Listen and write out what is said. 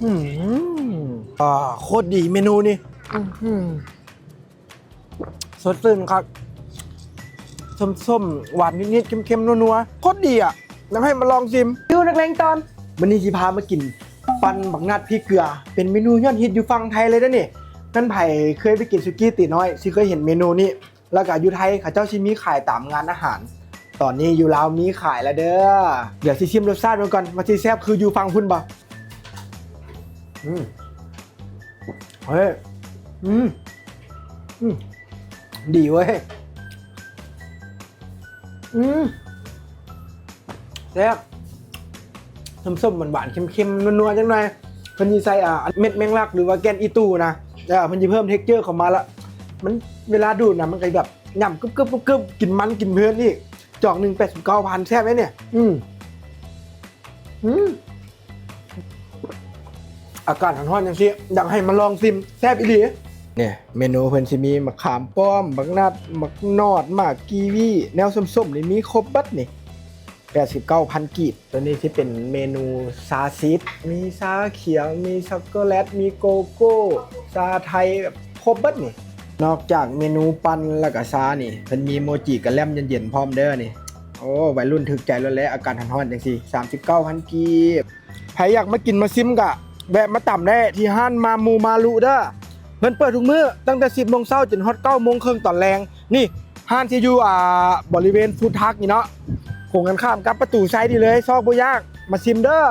ອືມ ອ່າ ໂຄດດີເມນູນີ້ ອືມ ສົດຊື່ນຄັກ ສົ້ມໆ ຫວານນິດໆ ເຄັມໆ ນົວໆ ໂຄດດີອະ ຢາກໃຫ້ມາລອງຊິມ. ຢູ່ນັກເລງຕອນ ມື້ນີ້ຊິພາມາກິນ ປັ່ນບັກນັດພິກເກືອ ເປັນເມນູຍອດຮິດຢູ່ຝັ່ງໄທເລີຍເດ້ນີ້. ຄັນໃຜເຄີຍໄປກິນສຸກີຕີນ້ອຍ ຊິເຄີຍເຫັນເມນູນີ້ ແລ້ວກະຢູ່ໄທເຂົາເຈົ້າຊິມີຂາຍຕາມງານອາຫານ. ຕອນນີ້ຢູ່ລາວມີຂາຍແລ້ວເດີ້. ດຽວຊິຊິມລົດຊາດເບິ່ງກ່ອນ ວ່າຊິແຊບຄືຢູ່ຝັ່ງພຸ້ນບໍ່. ອືມ ເຮີ້ຍ ອືມ ອືມ ດີເວີຍ ອືມ ແຊບ ສົ້ມໆ ຫວານໆ ເຄັມໆ ນົວໆ ຈັກໜ່ອຍ. ເພິ່ນຊິໃສ່ ອ່າ ເມັດແມງລັກ ຫຼືວ່າແກ່ນອີ່ຕູ່ນະ ເອີ ເພິ່ນຊິເພີ່ມເທັກເຈີເຂົ້າມາລະ ມັນ ເວລາດູດນະ ມັນກະແບບຫຍ້ຳກຶບໆໆ ກິນມັນກິນເພີນອີກ. ຈອກໜຶ່ງ ແປດສິບເກົ້າພັນ ແຊບເດ້ນີ້. ອືມ ອືມ ອາກາດຮ້ອນໆ ຈັ່ງຊີ້ ຢາກໃຫ້ມາລອງຊິມ ແຊບອີ່ຫຼີ. ນີ້ເມນູເພິ່ນຊິມີໝາກຂາມປ້ອມ ບັກນັດ ໝາກນອດ ໝາກກີວີ ແນວສົ້ມໆ ນີ້ມີຄົບເບິດນີ້ ແປດສິບເກົ້າພັນກີບ. ໂຕນີ້ຊິເປັນເມນູຊາຊີສ ມີຊາຂຽວ ມີຊັອກໂກແລັດ ມີໂກໂກ້ ຊາໄທ ແບບຄົບເບິດນີ້. ນອກຈາກເມນູປັ່ນແລ້ວກະຊານີ້ ເພິ່ນມີໂມຈິກະແລັມເຢັນໆ ພ້ອມເດີ້ນີ້. ໂອ້ ໄວລຸ້ນຖືກໃຈໂລດແຫຼະ ອາກາດຮ້ອນໆ ຈັ່ງຊີ້ ສາມສິບເກົ້າພັນກີບ. ໃຜຢາກມາກິນມາຊິມກະແວະມາຕຳໄດ້ທີ່ຮ້ານມາມູມາລຸເດີ້. ເພິ່ນເປີດທຸກມື້ ຕັ້ງແຕ່ສິບໂມງເຊົ້າຈົນຮອດເກົ້າໂມງເຄິ່ງຕອນແລງ. ນີ້ ຮ້ານທີ່ຢູ່ ອ່າ ບໍລິເວນຟູດທັກນີ້ເນາະ ກົງກັນຂ້າມກັບປະຕູໄຊນີ້ເລີຍ ຊອກບໍ່ຍາກ ມາຊິມເດີ້.